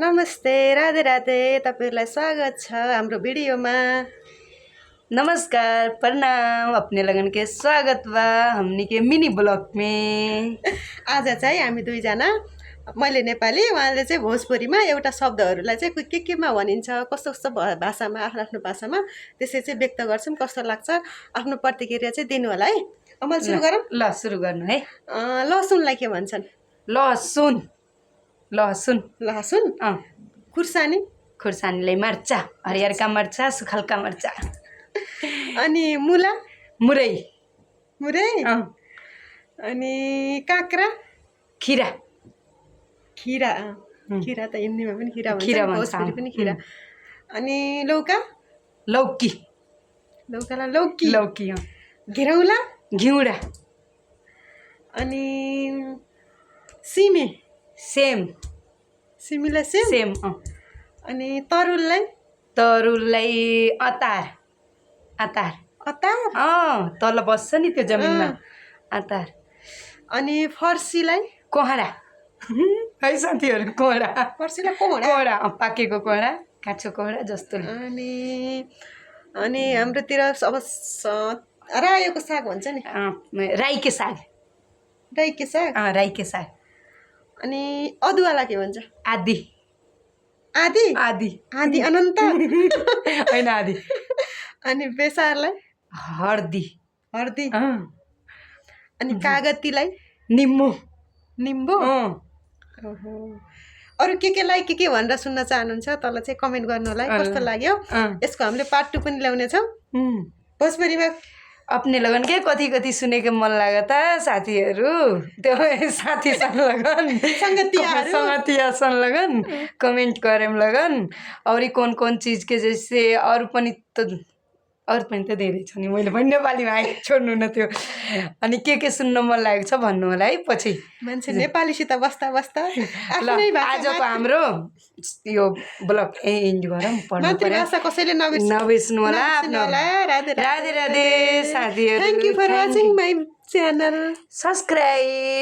नमस्ते, राधे राधे। तपाईहरुलाई स्वागत छ हाम्रो भिडियोमा। नमस्कार, प्रणाम। अपने लगन के स्वागत बा हमनी के मिनी ब्लॉग में। आज चाहिँ हामी दुईजना, मैले नेपाली, उहाँले चाहिँ भोजपुरीमा एउटा शब्दहरूलाई चाहिँ केमा भनिन्छ, कस्तो कस्तो भाषामा, आफ्नो भाषामा त्यसै चाहिँ व्यक्त गर्छौँ। कस्तो लाग्छ आफ्नो प्रतिक्रिया चाहिँ दिनु होला है। अमल सुरु गरौँ। ल सुरु गर्नु है। लसुनलाई के भन्छन्? लसुन लसुन लहसुन। खुर्सानी। खुर्सानीलाई मर्चा, हरियरका मर्चा, सुखलका मर्चा। अनि मुला। मुरै। मुरै। अनि काँक्रा। खीरा। खीरा। खीरा त हिन्दीमा पनि खीरा भन्छ, भोजपुरी पनि खीरा। अनि लौका। लौकी। लौकालाई लौकी। लौकी। घिरौला। घिउडा। अनि सिमी। सेम। सिमीलाई सेम। सेम। अनि तरुललाई। तरुललाई अतार। अतार। अतार। तल बस्छ नि त्यो जमिनमा। अतार। अनि फर्सीलाई कोहडा। है साथीहरु, कोहडा। फर्सीलाई कोहडा। कोहडा, पाकेको कोहडा, काँचो कोहडा जस्तो। अनि हाम्रोतिर अब रायोको साग भन्छ नि। राईके साग। राईके साग। राईके साग। अनि अदुवालाई के भन्छ? आदि। आदि। आदि। आदि अनन्त। हैन आदि। अनि बेसारलाई हर्दी। हर्दी। अनि कागतीलाई निम्बु। निम्बु। अरु केलाई के भनेर सुन्न चाहनुहुन्छ तल चाहिँ कमेन्ट गर्नु होला। कस्तो लाग्यो? यसको हामीले पार्ट 2 पनि ल्याउने छौं। भोजपुरीमा अपने लगन के कथी कथी सुनेको मन लाग्यो त साथीहरु? त्यो साथी संग लगन, संगतिया संग लगन कमेंट करेम लगन। और कौन चीज के जैसे और पनि त धेरै छ नि, मैले पनि नेपालीमा आइ छोड्नु न त्यो। अनि के सुन्न मन लागेको छ भन्नु होला है पछि। मान्छे नेपालीसित बस्दा आफ्नै भाषा। आजको हाम्रो यो ब्लग एन्ड गरौँ। मातृभाषा कसैले नबिर्सनु होला। राधे राधे साथीहरु। Thank you for watching my channel. Subscribe.